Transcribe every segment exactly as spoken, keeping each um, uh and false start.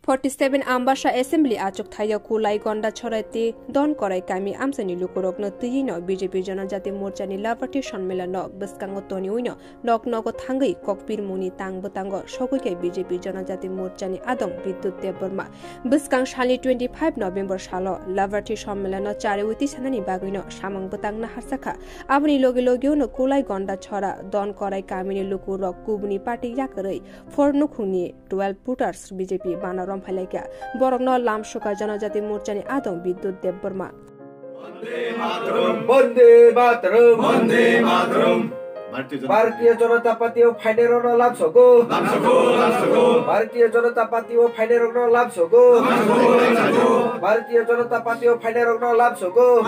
Forty seven Ambasa Assembly achuk thaio Kulai Gonda Chora tei Don Korai kami amchaini lukurokno twiwi no B J P Janajati Morcha ni Labarthi Sonmelan no bwskango toniwi no nok nogo thangwi kokpir mungni tang bwtango sogwi khe B J P Janajati Morcha ni adong Bidyut Debbarma bwskang salni twenty five November salo Labarthi Sonmelan no chariwi tisanani bagwi no samung bwtang naharsa kha. Aboni logi logi no Kulai Gonda Chora Don Korai kami ni lukurok kubuni party yakarwi Phor nukhungni twelve voters B J P bana romphailaikha. Borokno lamsukha Janajati Morchani adong Bidyut Debbarma. Bande Mataram! Bande Mataram! Bharatiya Janata Party o phainairokno lamsogo. Bharatiya Janata Party o phainairokno lamsogo. Bharatiya Janata Party o phainairokno lamsogo.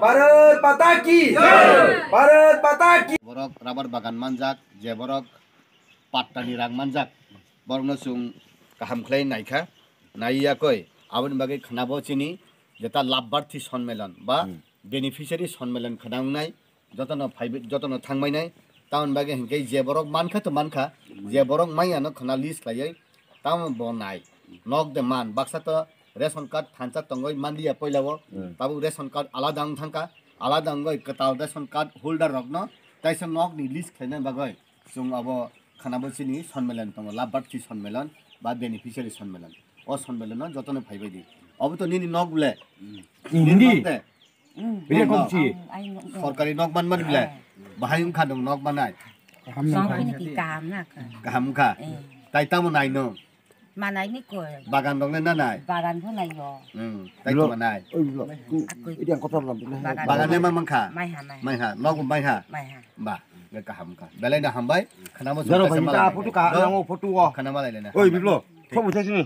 Bharat Mata ki! Bharat Mata ki! Borok rubber bagan manjak, je borok pattani rang manjak, borokno chwng kaham khlai naikha, naiya koi. Aboni bagwi khwnabo chini jeta Labbarthi Sonmelan ba Hmm. Beneficiary Sonmelan khwna wngnai, jotono phaibi-, jotono thangbainai. Tamoni bagwi hinkhe je borok mankha to mankha, je borok manyano khwna list khlaiwi, tamo bo nai. Nok de man, baksa to ration card thansa tongwi manliya poilao, Hmm. tabuk ration card alada wng thangkha, alada wngwi kwtal ration card holder rokno taisa nokni list khlaina bagwi. Chwng abo khwnabo chini Sonmelan tongo, Labbarthi Sonmelan ba Beneficiary Sonmelan. O Sonmelan no jotono phaibai di. Obo to nini nok ble. Hindi. Nini nok de. Hindi kom si. Sorkari nok man man ble. Bahai wngkha nwng nok manai. Kaham wngkha. Kaham wngkha. Eh. Tai tamo nai nwng. Manai ni koi. Bagan rok le nanai. Bagan pho nai yo. Hmm. Tai tamo nai. Oi blo. Akoi. Ini yang kotor lam. Bagan le ma mangkha. Maiha, maiha. Maiha. Nok maiha. Maiha. Ba, nge kaham wngkha. Belai no hambai. Khwnamo Jaro chwng bhai, kaisa ta malai photo nai. Ka, Do? Nango photo o. Khwnamo lai lai na. Oi, hambai. Biblo, Thik. Kok bujai sini.